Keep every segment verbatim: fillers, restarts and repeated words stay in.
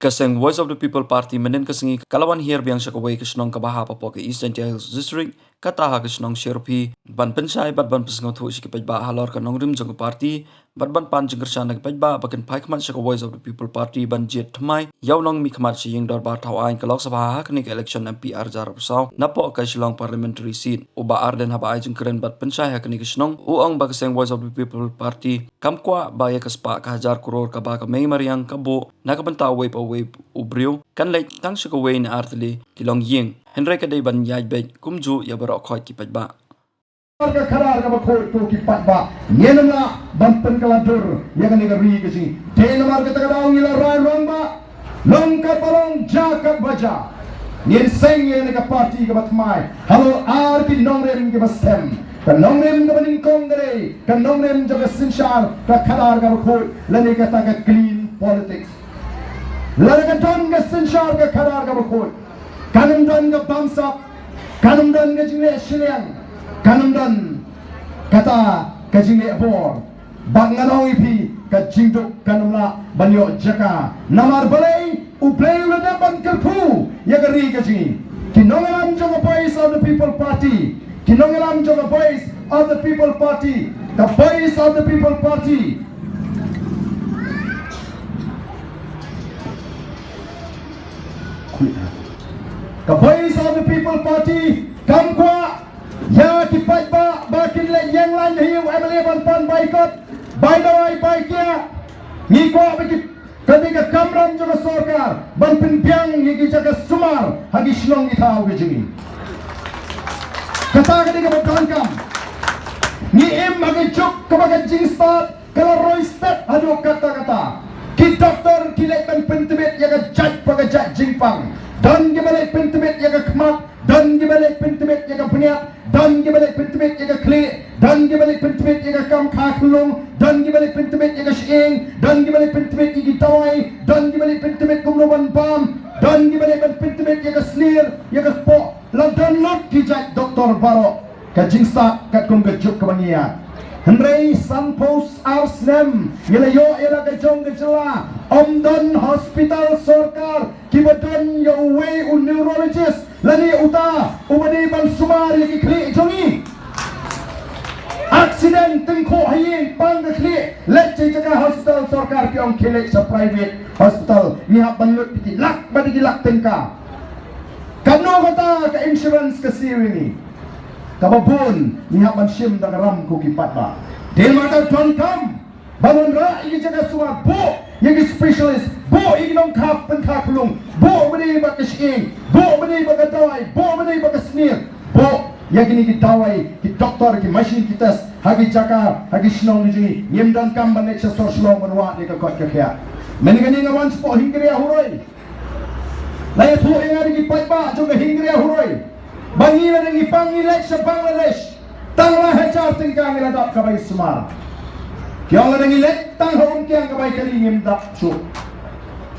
Ka seng Voice of the People Party mynhynnin ka sngi ka la wan hiar biang sha kawei ka shnong kaba hap hapoh ka East Jaintia Hills District, kata ha ka shnong Shyriphi, ban pynshai bad ban pynsngewthuh sha ki paidbah halor ka nongrim jong ka party, bad ban pan jingkyrshan na ki paidbah ba kin phai khmat sha ka Voice of the People Party ban jied thymmai ïa u nongmihkhmat sha ïing dorbar thaw aiñ ka Lok Sabha ha kane ka election M P ar hajar arphew saw napoh ka Shillong Parliamentary Seat. U Bah Ardent haba ai jingkren bad pynshai ha kane ka shnong, u ong ba ka seng Voice of the People Party kam kwah ba ïa ka spah ka hajar klur kaba ka mei mariang ka buh na ka bynta uwei pa uwei u briew kan leit tang sha kawei ne ar tylli ki longïing, hynrei ka dei ban ïaid beit kumjuh ïa baroh khoit ki paidbah. Ka khadar kaba khuid, ko ki paidbah, ngin ym lah ban pynkylla dur ïa kane ka ri ka jong ngi. Dei namar kata ka daw ngi la rai rangbah, long katba long, jia katba jia. Ngin seng ïa kane ka party kaba thymmai halor ar ki nongrim kiba skhem. Ka nongrim kaba nyngkong ka dei ka nongrim jong ka synshar ka khadar kaba khuid, lane kata ka clean politics. Lada ka don ka synshar ka khadar kaba khuid, kan ym don ka bamsap, kan ym don ka jingleh shiliang, kan ym don kata ka jingleh bor. Bad ngan ong ïa phi, ka jingduk kan ym lah ban ïoh jaka. Namar balei? U Blei u la dep ban kyrkhu ïa ka ri ka jong ngi. Ki nongïalam jong ka Voice of the People Party, ki nongïalam jong ka Voice of the People Party, ka Voice of the People Party, ka Voice of the People Party kam kwah ïa ki paidbah ba kin leit ïeng lain ha ïing u M L A ban pan baikot, bai dawai, bai kiad. Ngi kwah ba ki, kane ka kamram jong ka sorkar ban pynbiang ïa ki jaka sumar ha ki shnong ki thaw ki jong ngi. Kata ka dei kaba donkam. Ngi im ha ka juk kaba ka jingstad ka la roi stet haduh katta katta. Ki doktor ki leit ban pyntbit ïa ka jait pa ka jait jingpang. Don kiba leit pyntbit ïa ka khmat, don kiba leit pyntbit ïa ka bniat, don kiba leit pyntbit ïa ka khlieh, don kiba leit pyntbit ïa ka kam kha khyllung, don kiba leit pyntbit ïa ka shyieng, don kiba leit pyntbit ïa ki dawai, don kiba leit pyntbit kumno ban bam, don kiba leit ban pyntbit ïa ka snier, ïa ka kpoh. La don lut ki jait doktor baroh. Ka jingstad katkum ka juk kaba ngi ïaid. Hynrei sanphew ar snem ngi la ïoh ïa la ka jong ka jylla, ym don hospital sorkar kiba don ïa uwei u neurologist lane uta uba dei ban sumar ïa ki khlieh jong ngi. Accident tyngkhuh ha ïing, pang ka khlieh, leit sha jaka hospital sorkar, ki ong khie leit sha private hospital, ngi hap ban lut da ki lak bad da ki lak tyngka. Katno kata ka insurance ka siew ïa ngi? Kaba bun ngi hap ban shim da ka ram, ko ki paidbah. Dei ma ka donkam ban wanrah ïa ki jaka sumar, buh ïa ki specialist, buh ïa ki nongkhap pynkha khyllung, buh ba dei bad ka shyieng, buh ba dei bad ka dawai, buh ba dei bad ka snier, buh ïa kine ki dawai, ki doktor, ki machine, ki test ha ki jaka, ha ki shnong ki jong ngi. Ngim donkam ban leit sha sor Shillong ban wad ïa ka koit ka khiah. Mynne kane nga wan shapoh Hyngrei Huroi. La ïathuh ïa nga da ki paidbah jong ka Hyngrei Huroi ba ngi lada ngi pang ngi leit sha Bangladesh, tang lai hajar tyngka ngi la dap ka bai sumar. Ki ong lada ngi leit tang ha Umkiang ka bai kali ngim dap shuh.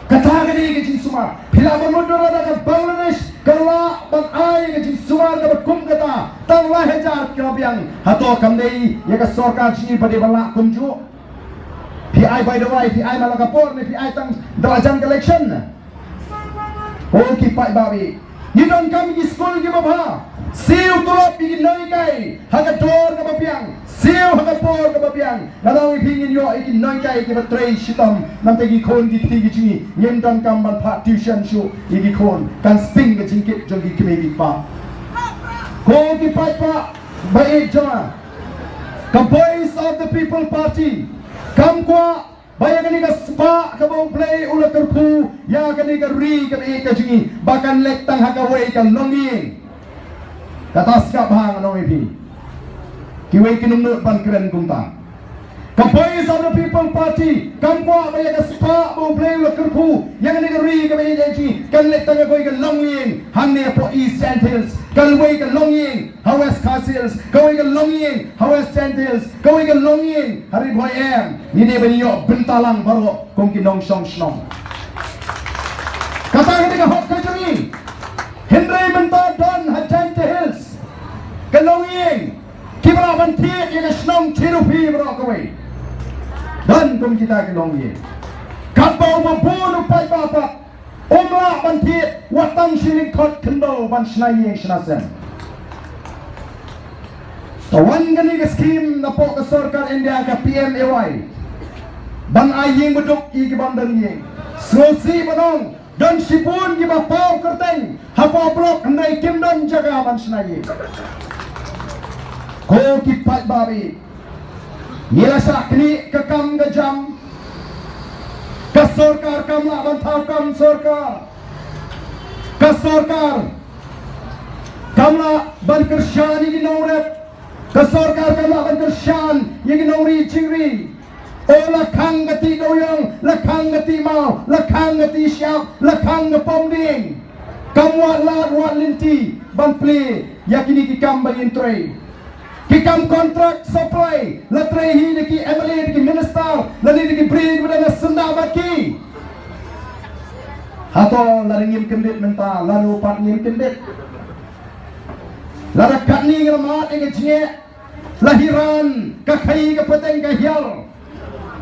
Kata ka dei ka jingsumar. Phi lah ban mutdur lada ka Bangladesh ka lah ban ai ka jingsumar kaba kum kata, tang lai hajar ki la biang. Hato kam dei ïa ka sorkar jong ngi ba dei ban lah kumjuh? Phi ai bai dawai, phi ai man la ka por ne phi ai tang da la jan ka election? Ko ki paidbah, ngi donkam ki skul kiba bha. Siew tulop ïa ki nonghikai ha ka dor kaba biang, siew ha ka por kaba biang. Nga ong ïa phi, ngin ïoh ïa ki nonghikai kiba trei shitom. Namar ki khun ki kti ki jong ngi, ngim donkam ban phah tuition shuh ïa ki khun. Kan sting ka jingkit jong ki kmie ki kpa. Ko ki paidbah ba ïeit jong nga, ka Voice of the People Party kam kwah ba ïa kane ka spah kaba U Blei u la kyrkhu ïa kane ka ri kaba ïeit ka jong ngi, ba kan leit tang ha kawei ka longïing. Kata sngap bha, ngan ong ïa phi. Kiwei ki nongnud ban kren kumta. Ka Voice of the People Party kam kwah ba ïa ka spah ba U Blei u la kyrkhu ïa kane ka ri kaba ïeit ka jong ngi kan leit tang ha kawei ka longïing hangne hapoh East Jaintia Hills, kawei ka longïing ha West Khasi Hills, kawei ka longïing ha West Jaintia Hills, kawei ka longïing ha Ri Bhoi. Em, ngi dei ban ïoh bynta lang baroh kum ki nongshong shnong. Kata ka dei ka hok ka jong ngi. Hynrei mynta don ha Jaintia Hills ka longïing kiba lah ban thied ïa ka shnong Shyriphi baroh kawei. Don kum kita ki longïing. Katba u ba bun u paidbah pat Um lah ban thied wat tang shi lyngkhot khyndew ban shna ïing shna sem. Ka wan kane ka skim na pok ka sorkar India ka P M A Y ban ai ïing baduk ïa ki bym don ïing. Sngewsih ban ong don shibun kiba paw kyrteng hapoh block hynrei kim don jaka ban shna ïing. Ko ki paidbah, ngi la shah knieh ka kam ka jam. Ka sorkar kam lah ban thaw kam sorkar. Ka sorkar kam lah ban kyrshan ïa ki nongrep. Ka sorkar kam lah ban kyrshan ïa ki nongri jingri. O la khang ka tih dewiong, la khang ka tih maw, la khang ka tih shyiap, la khang ka pom dieng. Kam wad lad wad lynti ban plie ïa kine ki kam ba ngin trei. Ki kam kontrak supply la trei hi da ki M L A, da ki minister, lane da ki briew kiba don syndah bad ki. Hato lada ngim kyndit mynta, lano pat ngin kyndit? Lada katne ngi la mad ïa ka jingeh, la hiran ka khaii ka pateng ka hiar.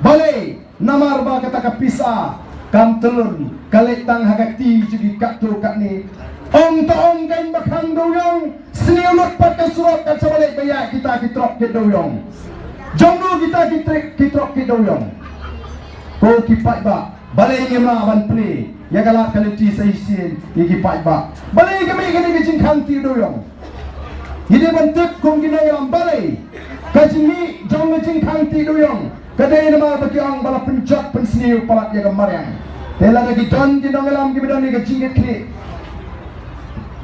Balei? Namar ba kata ka pisa kam tyllun, ka leit tang ha ka kti jong ki katto katne. Ong ta ong kein ba khang dewiong, sniew lut pat ka surok, kat shaba leit ba ïaid kita ki trok ki dewiong. Jong no kita ki trek ki trok ki dewiong? Ko ki paidbah, balei ngim lah ban plie ïa ka lad ka lynti sa shisien ïa ki paidbah? Balei ka mih kane ka jingkhang tih dewiong? Ngi dei ban tip kum ki nongïalam balei ka jingmih jong ka jingkhang tih dewiong. Ka dei namar ba ki ong ba la pynjot pynsniew palat ïa ka mariang. Te lada ki don ki nongïalam kiba don ïa ka jingkitkhlieh,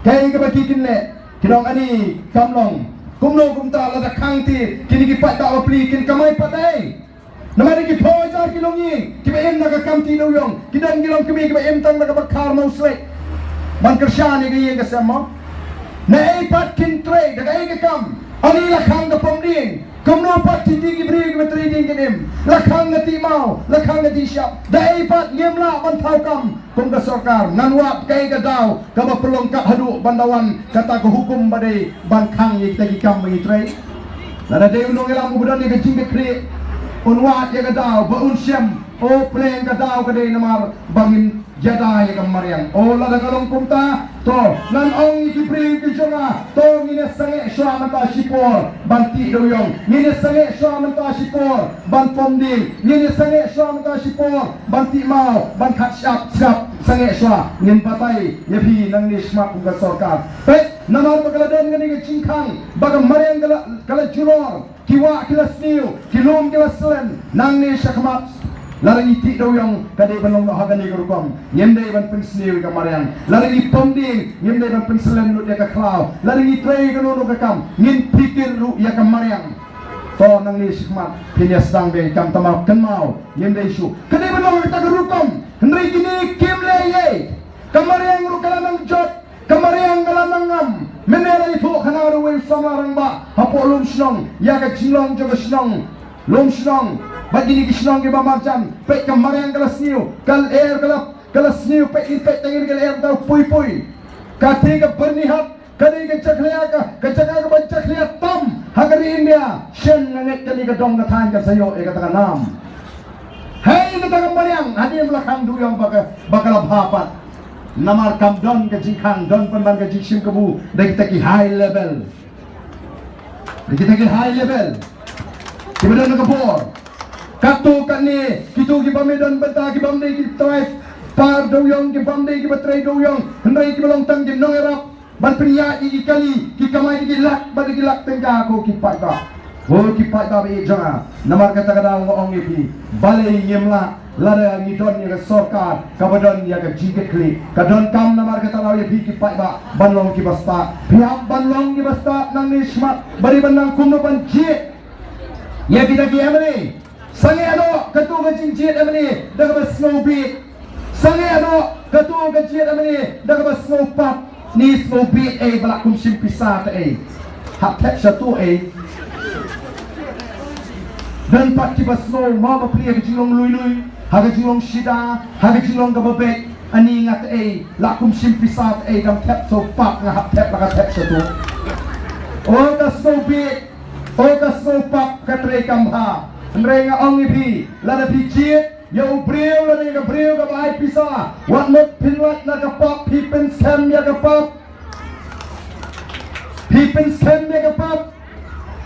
kaei kaba ki kin leh? Kin ong ani kam long. Kumno kumta lada khang tih, kine ki paidbah ba plie kin kamai pat ei. Namar ki phew hajar ki longïing kiba im na ka kam tih dewiong, ki don ki longkmie kiba im tang na kaba khar mawslek ban kyrshan ïa ka ïing ka sem mo. Naei pat kin trei, da kaei ka kam? Ani la khang ka pom dieng. Kumno pat ki dei ki briew kiba trei dieng kin im? La khang ka tih maw, la khang ka tih shyiap. Da ei pat ngim lah ban thaw kam kum ka sorkar? Ngan wad kaei ka daw kaba pynlong kat haduh ban da wan kata ka hukum ba dei ban khang ïa kita ki kam ba ngi trei? Lada dei u nongïalam uba don ïa ka jingkitkhlieh, un wad ïa ka daw ba un shem. O pleng ka daw ka dei namar ba ngin ïada ïa ka mariang. O lada ka long kumta, to ngan ong ïa ki briew ki jong nga, to ngin ïa sangeh shuwa mynta shipor ban tih dewiong, ngin ïa sangeh shuwa mynta shipor ban pom dieng, ngin ïa sangeh shuwa mynta shipor ban tih maw, ban khat shyiap shyiap. Sangeh shuwa, ngin batai ïa phi nangne shakhmat kum ka sorkar. Peit, namar ba ka la don kane ka jingkhang ba ka mariang ka la, ka la juror, ki wah ki la sniew, ki lum ki la slen. Nangne shakhmat lada ngi tih dewiong ka dei ban long noh ha kane ka rukom. Ngim dei ban pynsniew ïa ka mariang. Lada ngi pom dieng ngim dei ban pynslen lut ïa ka khlaw. Lada ngi trei kano kano ka kam ngin pyrkhat ruh ïa ka mariang. To nangne shakhmat phin ïa sdang beiñ, kam tang ba kynmaw, ngim dei shuh. Ka dei ban long ha kata ka rukom. Hynrei kine kim leh ei ei. Ka mariang ruh ka la nang jot, ka mariang ka la nang ngam. Mynne la ïathuh khana da uwei u samla rangbah hapoh Lumshnong ïa ka jinglong jong ka shnong Lumshnong bad kine ki shnong kiba marjan. Peit, ka mariang ka la sniew, ka lyer ka la, ka la sniew. Peit, ngin peit tang ïa ka lyer, ka pui pui. Ka dei ka Byrnihat, ka dei ka jakhlia, ka, ka jaka kaba jakhlia tam ha ka ri India. Shen, nga ngeit kane ka dong ka thaiñ kan sa ïoh ïa kata ka nam. Hei, kata ka mariang hadien ba la khang dewiong ba ka, ba ka la bha pat. Namar kam don ka jingkhang, don pynban ka jingshim kabu da kita ki high level. Da kita ki high level kiba don ka bor. Katto katne kito ki bym dei don bynta, ki bym dei ki trai par dewiong, ki bym dei kiba trei dewiong, hynrei kiba long tang ki nongïarap ban pynïaid ïa ki kali, ki kamai da ki lak bad da ki lak tyngka, ko ki paidbah. Ko ki paidbah ba ïeit jong nga, namar kata ka daw nga ong ïa phi, balei ngim lah, lada ngi don ïa ka sorkar kaba don ïa ka jingkitkhlieh? Ka donkam namar kata ka daw ïa phi ki paidbah ban long kiba stad. Phi hap ban long kiba stad nangne shakhmat. Ba dei ban nang kumno ban jied ïa kita ki M L A? Sangeh noh kato ka jingjied M L A da kaba sngewbit. Sangeh noh kato ka jied M L A da kaba sngewpap. Ni sngewbit ei, ba lah kum shim pisa te ei. Hap thep shatu ei. Don pat kiba sngew mo ba plie ha ka jinglong lui lui, ha ka jinglong shida, ha ka jinglong kaba beit. Ani nga te ei, lah kum shim pisa te ei, kam thep, sngewpap nga hap thep, la ka thep shatu. O ka sngewbit, o ka sngewpap, ka trei kam bha. Hynrei nga ong ïa phi, lada phi jied Ïa u briew lane ka briew kaba ai pisa, wat mut pynlait na ka pap, phi pynskhem ïa ka pap. Phi pynskhem ïa ka pap.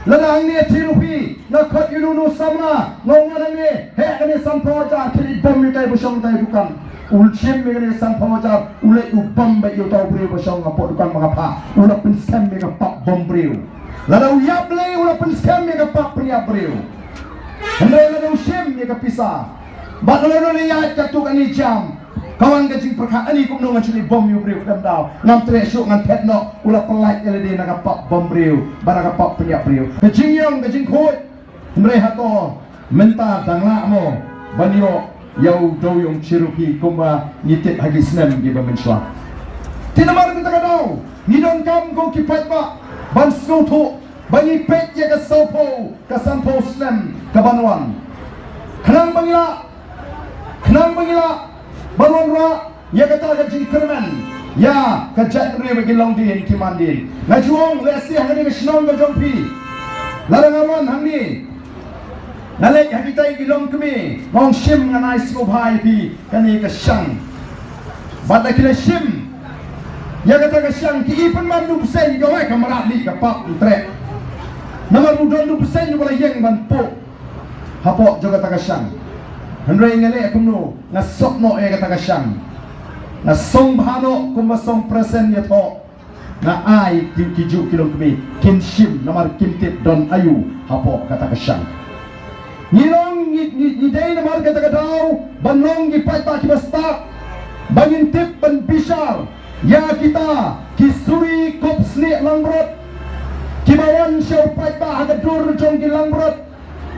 Lada hangne thil u phi, nga khot ïa uno uno samla, nga ong hangne, heh kane sanphew hajar, thil i bom ïa utai ba shong utai dukan. U shim ïa kane sanphew hajar, u leit u bom beit ïa uta u briew ba shong hapoh dukan ba nga phah. U la pynskhem ïa ka pap bom briew. Lada u ïap lei, u la pynskhem ïa ka pap pynïap briew. Hynrei lada u shim ïa ka pisa, bad lada u la ïaid katto katne jam, ka wan ka jingpyrkhat, ani kumno ngan shu leit bom ïa u briew khlem daw, ngam treh shuh, ngan phet noh, u la pynlait ïa lade na ka pap bom briew bad na ka pap pynïap briew. Ka jingïong, ka jingkhuid. Hynrei hato mynta dang lah mo ban ïoh ïa u dewïong Cherokee kumba ngi tip ha ki snem kiba mynshuwa? Te namar kata ka daw ngi donkam ko ki paidbah ban sngewthuh ba ngi peit ïa ka sawphew, ka sanphew snem kaban wan. Khnang ba ngi lah, khnang ba ngi lah ban wanrah ïa kata ka jingkyrmen ïa ka jaitbynriew bad ki longdien ki mandien. Nga ju ong lehse ha kane ka shnong ka jong phi, lada nga wan hangne, nga leit ha kitai ki longkmie, nga ong shim, ngan ai sngewbha ïa phi kane ka shang. Bad da ki la shim ïa kata ka shang, ki i pynban du bseiñ, ki ong, eh, ka mrad lih, ka pap, ym treh. Namar u don du bseiñ uba la ïeng ban puh hapoh jong kata ka shang. Hynrei nga leh kumno, nga sop noh ïa kata ka shang. Nga song bha noh kumba song present ïathoh. Nga ai ki, ki juh ki longkmie kin shim namar kim tip don aïu hapoh kata ka shang. Ngi long, ngi, ngi, ngi dei namar kata ka daw ban long ki paidbah kiba stad, ba ngin tip ban bishar ïa kita ki suri kop snieh langbrot kiba wan sha u paidbah ha ka dur jong ki langbrot.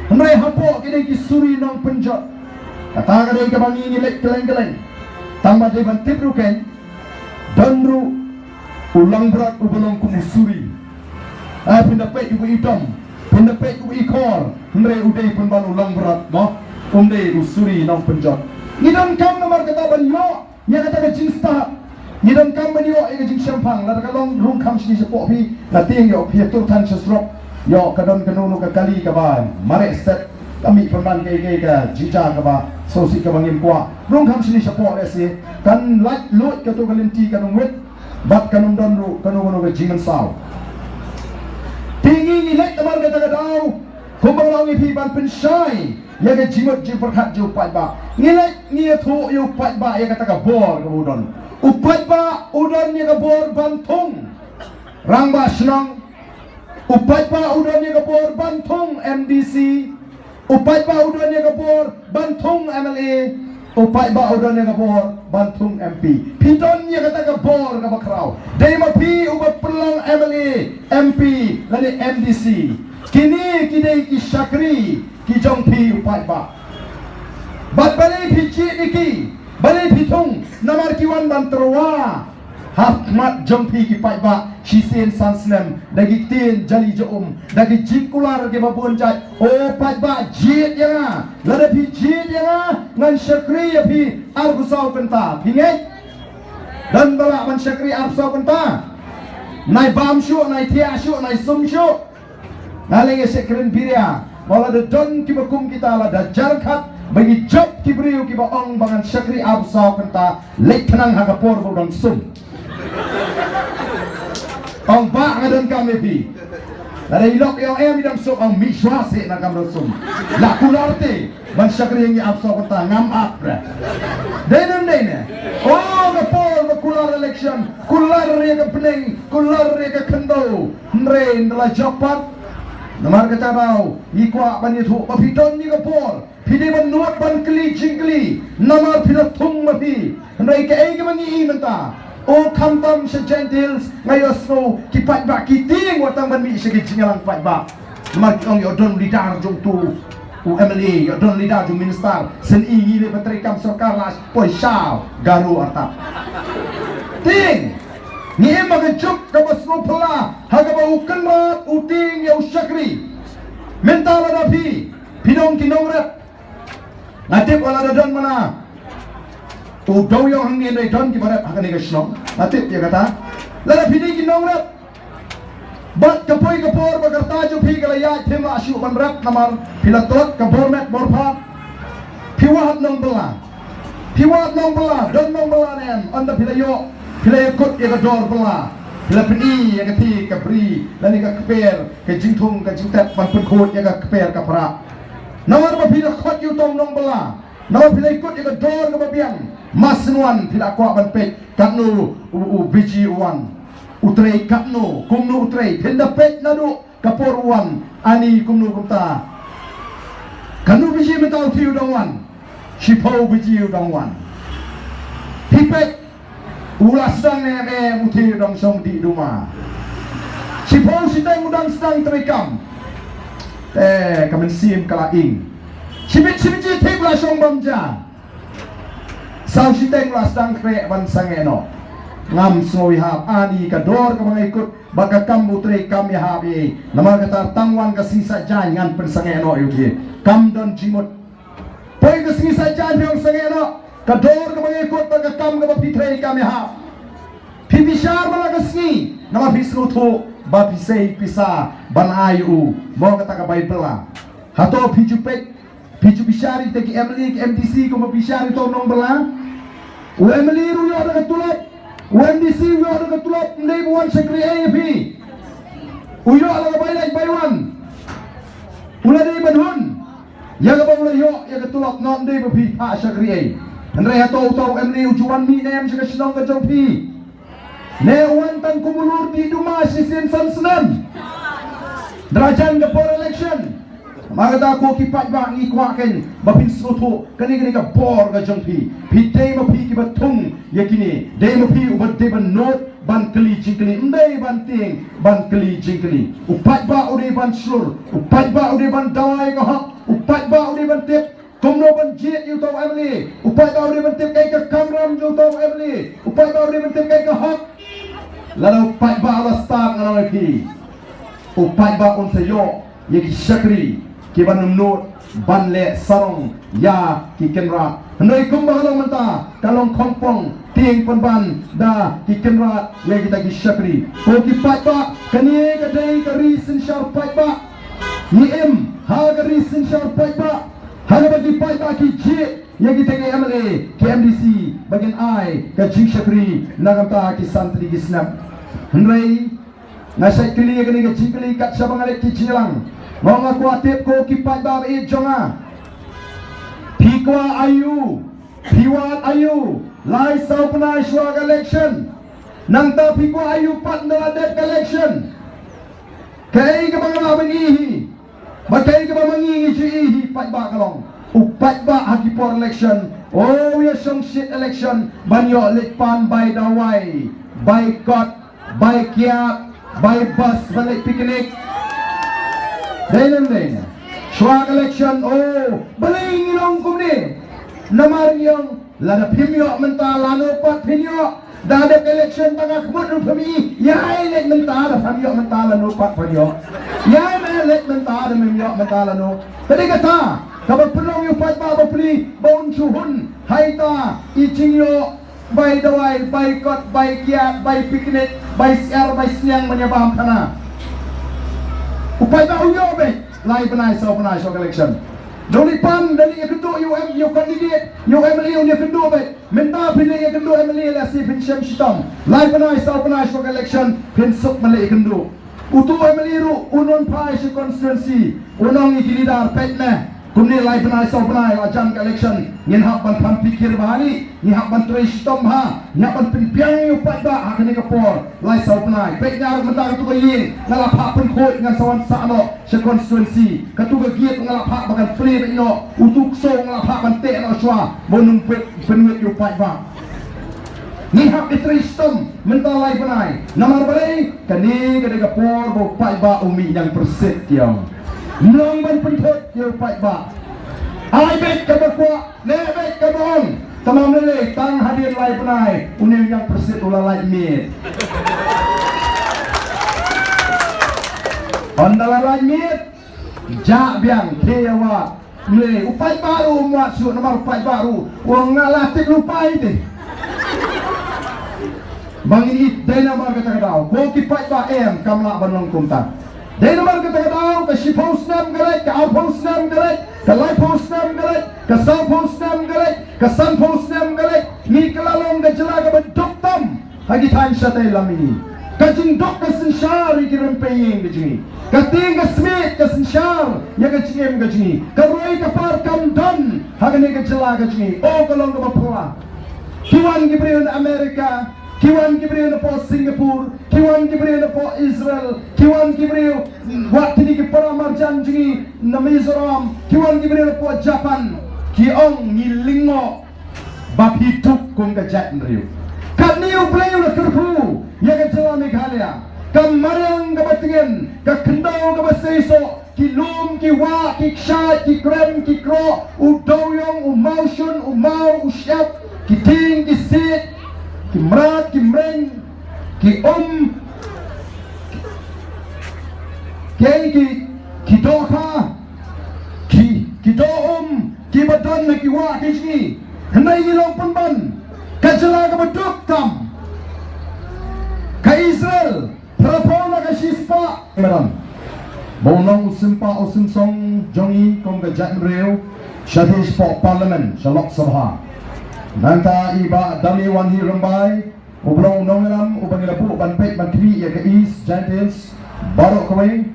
Hynrei hapoh ki dei ki suri nongpynjot. Kata ka dei kaba ngi, ngi leit kylleng kylleng. Tang ba dei ban tip ruh kein, don ruh u langbrot uba long kum u suri. Ai, phin da peit uba i dom, phin da peit uba i khor, hynrei u dei pynban u langbrot mo, um dei u suri nongpynjot. Ngi donkam namar kata ban ïoh ïa kata ka jingstad. Ngi donkam ban ïoh ïa ka jingshemphang. Lada ka long rung kham shini shapoh phi, nga tieng ïoh phi ïa tur than sha surok, ïoh ka don kano kano ka kali kaba mareh stet, ka mih pynban kaei kaei ka jingjia kaba sngewsih kaba ngim kwah. Rung kham shini shapoh lehse kan lait luid kato ka lynti, kan ym wit bad kan ym don ruh kano kano ka jingmynsaw. Te ngi, ngi leit namar kata ka daw, kumba nga la ong ïa phi, ban pynshai ïa ka jingmut jingpyrkhat jong u paidbah. Ngi leit ngi ïathuh ïa u paidbah ïa kata ka bor kaba u don. U paidbah u don ïa ka bor ban thung rangbah shnong. U paidbah u don ïa ka bor ban thung M D C. U paidbah u don ïa ka bor ban thung M L A. U paidbah u don ïa ka bor ban thung M P. Phi don ïa kata ka bor kaba khraw. Dei ma phi uba pynlong M L A, M P lane M D C. Kine ki dei ki shakri ki jong phi u paidbah. Bad balei phi jied ïa ki, balei phi thung? Namar ki wan ban tyrwa ha khmat jong phi ki paidbah shisien san snem da ki ktien jali ja um, da ki jingkular kiba bun jait. O paidbah, jied ïa nga. Lada phi jied ïa nga, ngan shakri ïa phi arphew saw kynta. Phi ngeit? Don ba lah ban shakri arphew saw kynta? Nai bam shuh, nai thiah shuh, nai sum shuh. Nga leh ïa shakri biria. Ba lada don kiba kum kita, lada jar khat ba ngi jop ki briew kiba ong ba ngan shakri arphew saw kynta, leit khnang ha ka por ba u dang sum. Ong ba nga donkam ïa phi. Lada i lok i ong em i dang sum, ong mih shuwa seh na kamra sum. La kular te ban shakri ïa ngi arphew saw kynta, ngam ap re. Dei ne ym dei ne? O, ka por ba kular election, kular ïa ka bneng, kular ïa ka khyndew. Hynrei ynda la jop pat, namar kata ka daw ngi kwah ban ïathuh ba phi don ïa ka bor. Phi dei ban nud ban kylli jingkylli namar phi la thung ma phi. Hynrei kaei kaba ngi i mynta, o khamtam sha Jaintia Hills nga ïohsngew ki paidbah ki tieng wat tang ban mih sha ki jingïalang paidbah. Namar ki ong ïoh don leader jong uto u M L A, ïoh don leader jong minister. Shen i ngi leh ba treikam sorkar la poi sha Garo artat. Tieng. Ngi im ha ka juk kaba sngewphylla ha kaba u kynrad u tieng ïa u shakri. Mynta lada phi, phi don ki nongrep. Nga tip wat lada don mana u dewïong hangne, dei don kiba rep ha kane ka shnong. Nga tip ïa kata. Lada phi dei ki nongrep bad ka poi ka por ba ka rta jong phi ka la ïaid, phim lah shuh ban rep namar phi la tlot ka bor met bor phad. Phi wad nong Nongbylla, don nongbylla ne em, ynda phi la ïoh, phi la ïakut ïa ka dor bylla, phi la pyni ïa ka thik ka bri, lane ka kper, ka jingthung, ka jingtep, ban pynkhuid ïa ka kper ka pra. Namar ba phi la khot ïa u tong nongbylla, namar phi la ïakut ïa ka dor kaba biang, ma shen wan phi la kwah ban peit, katno u, u, u B G u wan, u trei katno, kumno u trei, phin da peit naduh ka por u wan, ani kumno kumta. Katno baje mynta u Thie u dang wan? Shiphew baje u dang wan. Phi peit, u la sdang ne em em u Thie u dang shong dih duma. Shiphew shiteng u dang sdang treikam. Eh, ka mynsiem ka la ing. Shibit shibit shi thik u la shong bam ja. Saw shiteng u la sdang khreh ban sangeh noh. Ngam sngew ïahap, ani ka dor kaba nga ïakut bad ka kam ba u treikam ïahap ïa i. Namar kata tang wan ka sngi Saitjaiñ ngan pynsangeh noh ïa u Thie. Kam don jingmut. Poi ka sngi Saitjaiñ phi ong sangeh noh. Ka dor kaba nga ïakut bad ka kam kaba phi treikam ïahap. Phi bishar ba la ka sngi, namar phi sngewthuh ba phi sei pisa ban ai u. Mo kata ka Baibl la. Hato phi ju peit, phi ju bishar ïa kita ki M L A, ki M D C kumba bishar ïa uto u nongbylla? U M L A ruh u ïoh da ka tulop, u M D C u ïoh da ka tulop, ym dei ba wan shakri ei ïa phi. U ïoh la ka bai leit bai wan. U la dei ban hun ïa kaba u la ïoh ïa ka tulop, ym dei ba phi phah shakri ei. Hynrei hato uto u M L A u ju wan mih ne em sha ka shnong ka jong phi? Ne u wan tang kum u lur dih duma shisien san snem. Hynrei jan ka por election. Namar kata ko ki paidbah ngi kwah kein ba phin sngewthuh kane, kane ka bor ka jong phi. Phi dei ma phi kiba thung ïa kine. Dei ma phi uba dei ban nud ban kylli jingkylli. Ym dei ban tieng ban kylli jingkylli. U paidbah u dei ban shlur. U paidbah u dei ban dawa ïa ka hok. U paidbah u dei ban tip kumno ban jied ïa uto u M L A. U paidbah u dei ban tip kaei ka kamram jong uto u M L A. U paidbah u dei ban tip kaei ka hok. Lada u paidbah u la stad, nga ong ïa phi, u paidbah un sa ïoh ïa ki shakri kiban ym nud ban leh sarong ïa ki kynrad. Hynrei kumba ka long mynta ka long khongpong, tieng pynban da ki kynrad ïa kita ki shakri. Ko ki paidbah, kane ka dei ka ri synshar paidbah. Ngi im ha ka ri synshar paidbah. Ha kaba ki paidbah ki jied ïa kita ki M L A, ki M D C ba kin ai ka jingshakri na ka bynta ki san tylli ki snem. Hynrei nga shait kylli ïa kane ka jingkylli kat shaba nga leit ki jingïalang. Nga ong nga kwah tip ko ki paidbah ba ïeit jong nga. Phi kwah aïu? Phi wad aïu? Lai saw bnai shuwa ka election. Nangta phi kwah aïu pat ynda la dep ka election? Kaei kaba nga lah ban ïohi hi? Ba kaei kaba ma ngi ngi ju ïohi hi paidbah ka long, u paidbah ha ki por election, oh, u ïashong shit election ban ïoh leit pan bai dawai, bai kot, bai kiad, bai bus, ban leit picnic. Dei ne ym dei? Shuwa ka election, oh, balei ngi long kumne? Namar ngi ong, lada phim ïoh mynta lano pat phin ïoh. Da dep election tang ka khmut ruh phim ïoh. Ïai leit mynta da phim ïoh mynta lano pat phin ïoh. Ïai leit mynta da phim ïoh mynta lano. Te dei kata kaba pynlong ïa u paidbah bapli ba un shu hun ha ita i jingïoh bai dawai, bai kot, bai kiad, bai picnic, bai syiar, bai sniang ban ïa bam khana. U paidbah u ïoh beit lai bnai saw bnai shuwa ka election. Da u leit pan, da leit ïakynduh ïa u M, ïa u candidate, ïa u M L A un ïakynduh beit. Mynta phin leit ïakynduh M L A lehse phin shem shitom. Lai bnai saw bnai shuwa ka election phin suk ban leit ïakynduh. Uto u M L A ruh un wan phai sha constituency, un ong ïa ki leader, peit ne, kumne lai bnai saw bnai la jan ka election, ngin hap ban pynpikir bha ïa, ngi hap ban trei shitom bha, ngi hap ban pynbiang ïa u paidbah ha kane ka por lai saw bnai. Peit nga ruh mynta katu ka ïing nga la phah pynkhuid, ngan sa wan sah noh sha constituency. Katu ka gate nga la phah ba kan plie beit noh, utu u ksew nga la phah ban teh noh shuwa ba un ym pynwit ïa u paidbah. Ngi hap ban trei shitom mynta lai bnai. Namar balei? Kane ka dei ka por ba u paidbah u mih ñiangpyrshit, ïa. Ym long ban pynthut ïa u paidbah. Ai beit kaba kwah, leh beit kaba ong. Tang ym lei lei, tang hadien lai bnai une u ñiangpyrshit u la lait miet. Ynda la lait miet, jah biang, khie ïa wad. Ym lei, u paidbah ruh um wad shuh, namar u paidbah ruh u ong nga la tip lypa hi te. Ba ngin ïeit. Dei namar kata ka daw ko ki paidbah, em, kam lah ban long kumta. Dei namar kata ka daw, ka shiphew snem ka leit, ka arphew snem ka leit, ka laiphew snem ka leit, ka sawphew snem ka leit, ka sanphew snem ka leit. Ha ki thaiñ shatei lam ïa ngi. Ka jingduk ka synshar ïa ki rympei ïing ka jong ngi. Ka tieng ka smiej ka synshar ïa ka jingim ka jong ngi. Ka roi ka par kam don ha kane ka jylla ka jong ngi. O ka long kaba pura. Ki wan ki briew na America, ki wan ki briew na poh Singapore, ki wan ki briew na poh Israel, ki wan ki briew wat kine ki para marjan jong ngi na Mizoram, ki wan ki briew na poh Japan, ki ong ngi lyngngoh ba phi duk kum ka jaitbynriew. Katne U Blei u la kyrkhu ïa ka jylla Meghalaya. Ka mariang kaba tngen, ka khyndew kaba seisoh, ki lum, ki wah, ki kshaid, ki krem, ki kroh, u dewiong, u mawshun, u maw, u shyiap, ki tieng, ki siej, ki mrad, ki mreng, ki um, ki, ki, ki dohkha, ki, ki doh um, kiba don ha ki wah ki jong ngi. Hynrei ngi long pynban ka jylla kaba duk tam. Ka Israel, phra phew na ka shispah. Madan ba u long u sympa u symsong jong ngi kum ka jaitbynriew shathie shapoh Parliament, sha Lok Sabha. Nangta i Bah Daliwanhi Rymbai, uba long u nongïalam uba ngi la buh ban peit ban khmih ïa ka East Jaintia Hills baroh kawei.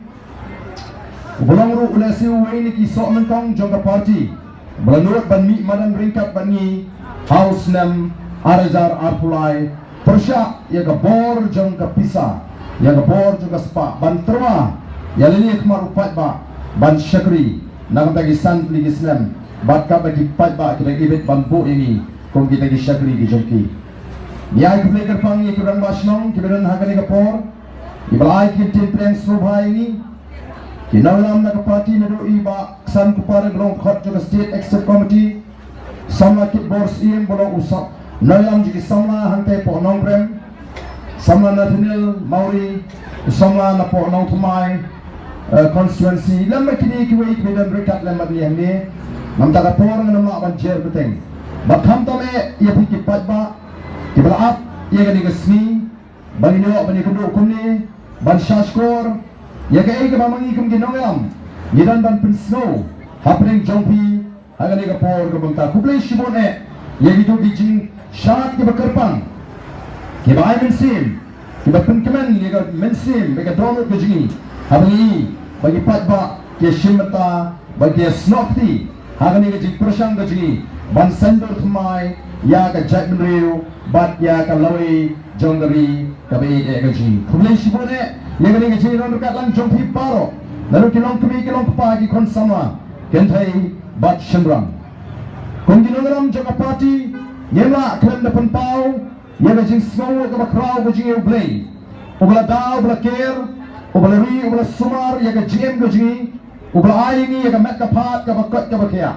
Uba long ruh u lehse uwei na ki sohnyngkong jong ka party ba la nud ban mih madan ryngkat bad ngi ha u snem ar hajar arphew lai, pyrshah ïa ka bor jong ka pisa, ïa ka bor jong ka spah, ban tyrwa ïa lade khmat u paidbah ban shakri na ka bynta ki san tylli ki snem, bad kaba ki paidbah ki dang ibit ban buh ïa ngi kum kita ki shakri ki jong ki. Ngi ai khublei kyrpang ïa ki rangbah shnong kiba don ha kane ka por, kiba la ai ki kyntien pyrshang sngewbha ïa ngi. Ki nongïalam na ka party naduh i Bah Ksan Kupar ba long u dkhot jong ka State Executive Committee, samla Kitbor Syiem ba long u sa-, nongïalam jong ki samla hangtei hapoh Nongkrem, samla Nathaniel Mawrie, samla napoh Nongthymmai, eh, constituency, lem bad kine kiwei kiba don ryngkat lem bad ngi hangne. Namar ka por ngam lah ban jer bteng. Bad khamtam eh ïa phi ki paidbah kiba la ap ïa kane ka sngi, ba ngin ïoh ban ïakynduh kumne, ban shahshkor ïa kaei kaba ma ngi kum ki nongïalam ngi don ban pynsngew hapdeng jong phi ha kane ka por kaba mynta. Khublei shibun eh ïa kito ki jingshad kiba kyrpang, kiba ai mynsiem, kiba pynkmen ïa ka mynsiem bad ka dohnud ka jong ngi, haba ngi i ba ki paidbah ki shim bynta bad ki snoh kti ha kane ka jingpyrshang ka jong ngi ban saiñdur thymmai ïa ka jaitbynriew bad ïa ka lawei jong ka ri kaba ïeit eh ka jong ngi. Khublei shibun eh ïa kane ka jingïalang ryngkat lang jong phi baroh, naduh ki longkmie ki longkpa, ki khun samla, kynthei bad shynrang. Kum ki nongïalam jong ka party, ngim lah khlem da pynpaw ïa ka jingsngewnguh kaba khraw ka jong ngi ïa U Blei, uba la da, uba la ker, uba la ri, uba la sumar ïa ka jingim ka jong ngi, uba la ai ïa ngi ïa ka met ka phad kaba koit kaba khiah,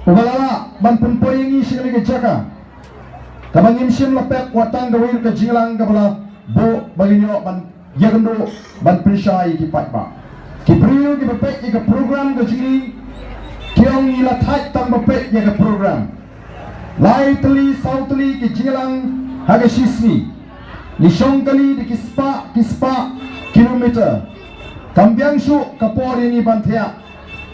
uba la lah ban pynpoi ïa ngi sha kane ka jaka kaba ngim shym la pep, wat tang kawei ruh ka jingïalang kaba la buh ba ngin ïoh ban ïakynduh ban pynshai ïa ki paidbah. Ki briew kiba peit ïa ka program ka jong ngi ki ong ngi la thait tang ba peit ïa ka program. Lai tylli saw tylli ki jingïalang ha ka shisngi. Ngi shong kali da ki spah ki spah kilometer. Kam biang shuh ka por ïa ngi ban thiah,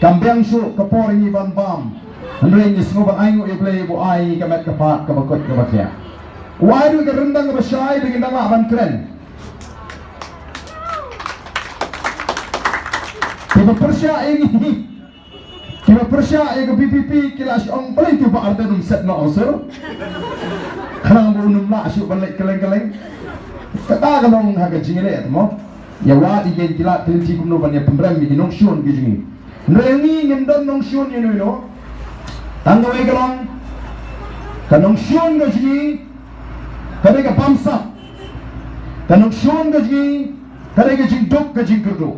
kam biang shuh ka por ïa ngi ban bam. Hynrei ngi sngew ban ainguh ïa U Blei ba u ai ka met ka phad kaba koit kaba khiah. U ai ruh ka ryndang kaba shai ba ngin dang lah ban kren. Kiba pyrshah ïa ngi, kiba pyrshah ïa ka VPP ki la shu ong, balei tu Bah Ardent um set noh shuh, khnang ba un ym lah shuh ban leit kylleng kylleng. Kata ka long ha ka jingïaleh, mo. Ïa wad ïa ki lad ki lynti kumno ban ïa pynrem ïa ki nongshun ki jong ngi. Hynrei ngi ngim don nongshun ïa uno uno. Tang kawei ka long, ka nongshun ka jong ngi ka dei ka bamsap. Ka nongshun ka jong ngi ka dei ka jingduk ka jingkyrduh.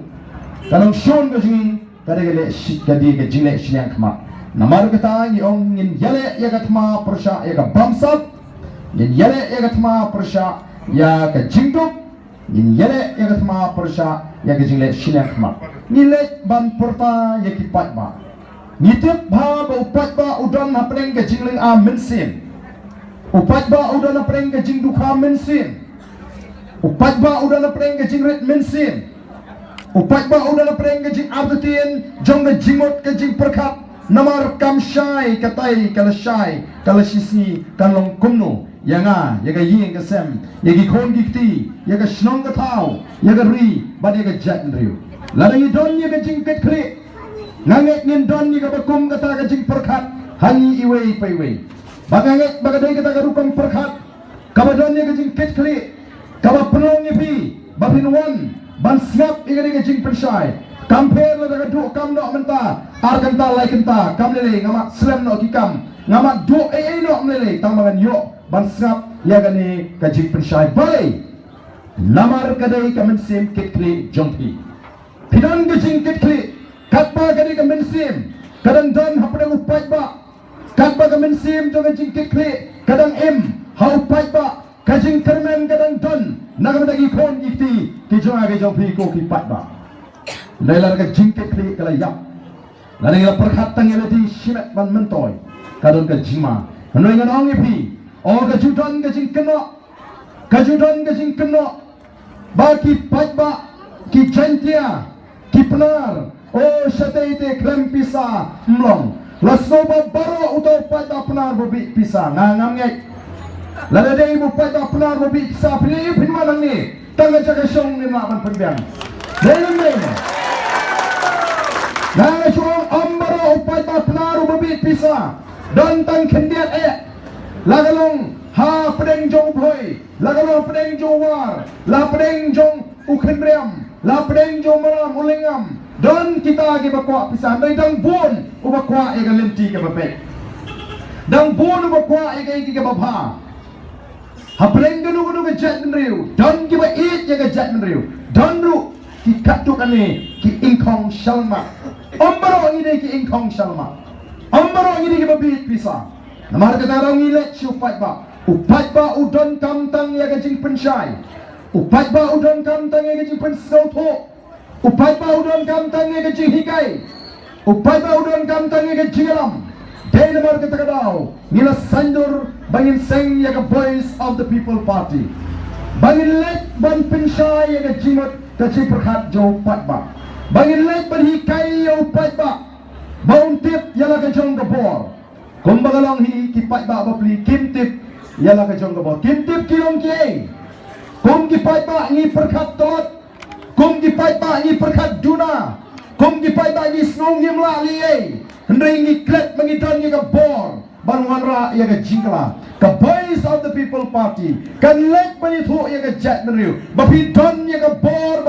Ka nongshun ka jong ngi ka dei ka leh shi-, ka dei ka jingleh shiliang khmat. Namar kata ngi ong ngin ïaleh ïa ka thma pyrshah ïa ka bamsap. Ngin ïaleh ïa ka thma pyrshah ïa ka jingduk. Ngin ïaleh ïa ka thma pyrshah ïa ka jingleh shiliang khmat. Ngi leit ban pyrta ïa ki paidbah. Ngi tip bha ba u paidbah u don hapdeng ka jinglynga mynsiem. U paidbah u don hapdeng ka jingdukha mynsiem. U paidbah u don hapdeng ka jingrit mynsiem. U paidbah u don hapdeng ka jingartatien jong ka jingmut ka jingpyrkhat. Namar kam shai, katai ka la shai, ka la shisngi, kan long kumno. ïa nga, ïa ka ïing ka sem, ïa ki khun ki kti, ïa ka shnong ka thaw, ïa ka ri bad ïa ka jaitbynriew. Lada ngi don ïa ka jingkitkhlieh, nga ngeit ngin don ïa kaba kum kata ka jingpyrkhat ha ngi iwei pa iwei. Bad nga ngeit ba ka dei kata ka rukom pyrkhat kaba don ïa ka jingkitkhlieh, kaba pynlong ïa phi ba phin wan ban sngap ïa kane ka jingpynshai. Kam pher lada ka duh kam noh mynta, ar kynta, lai kynta, kam lei lei, nga mat slem noh ki kam, nga mat duh ei ei noh ym lei lei, tang ba ngan ïoh ban sngap ïa kane ka jingpynshai. Balei? Namar ka dei ka mynsiem kitkhlieh jong phi. Phi don ka jingkitkhlieh, katba ka dei ka mynsiem ka dang don hapdeng u paidbah, katba ka mynsiem jong ka jingkitkhlieh ka dang im ha u paidbah, ka jingkyrmen ka dang don na ka bynta ki khun ki kti ki jong nga ki jong phi ko ki paidbah. Hynrei lada ka jingkitkhlieh ka la ïap, lada ngi la pyrkhat tang ïa lade shimet ban myntoi, ka don ka jingma. Hynrei ngan ong ïa phi, oh, ka ju don ka jingkynnoh, ka ju don ka jingkynnoh ba ki paidbah, ki Jaiñtia, ki Pnar, oh, shatei te khlem pisa ym long. La sngewbha baroh uta u paidbah Pnar ba bih pisa, nga ngam ngeit. Lada dei ba u paidbah Pnar ba bih pisa, phi leh aïu phin wan hangne? Tang ka jaka shong ngim lah ban pynbiang. Dei ne ym dei? Nga nga shu ong ym baroh u paidbah Pnar uba bih pisa. Don tang khyndiat eh. La ka long hapdeng jong u Bhoi, la ka long hapdeng jong u War, la hapdeng jong u Khynriam, la hapdeng jong u Maram u Lyngngam. Don kita kiba kwah pisa, hynrei dang bun uba kwah ïa ka lynti kaba beit. Dang bun uba kwah ïa kaei kaei kaba bha. Hapdeng kano kano ka jaitbynriew don kiba ïeit ïa ka jaitbynriew. Don ruh ki katto katne ki ingkhong shalma. Ym baroh ngi dei ki ingkhong shalma. Ym baroh ngi dei kiba bih pisa. Namar kata ruh ngi leit sha u paidbah. U paidbah u donkam tang ïa ka jingpynshai. U paidbah u donkam tang ïa ka jingpynsngewthuh. U paidbah u donkam tang ïa ka jinghikai. U paidbah u donkam tang ïa ka jingïalam. Dei namar kata ka daw ngi la saiñdur ba ngin seng ïa ka Voice of the People Party, ba ngin leit ban pynshai ïa ka jingmut ka jingpyrkhat jong u paidbah, ba ngin leit ban hikai ïa u paidbah ba un tip ïa la ka jong ka bor. Kumba ka long hi, ki paidbah bapli kim tip ïa la ka jong ka bor, kim tip ki long kiei. Kum ki paidbah ngi pyrkhat tlot, kum ki paidbah ngi pyrkhat duna, kum ki paidbah ngi sngew ngim lah leh ei. Hynrei ngi klet ba ngi don ïa ka bor ban wanrah ïa ka jingkylla. Ka Voice of the People Party kan leit ban ïathuh ïa ka jaitbynriew ba phi don ïa ka bor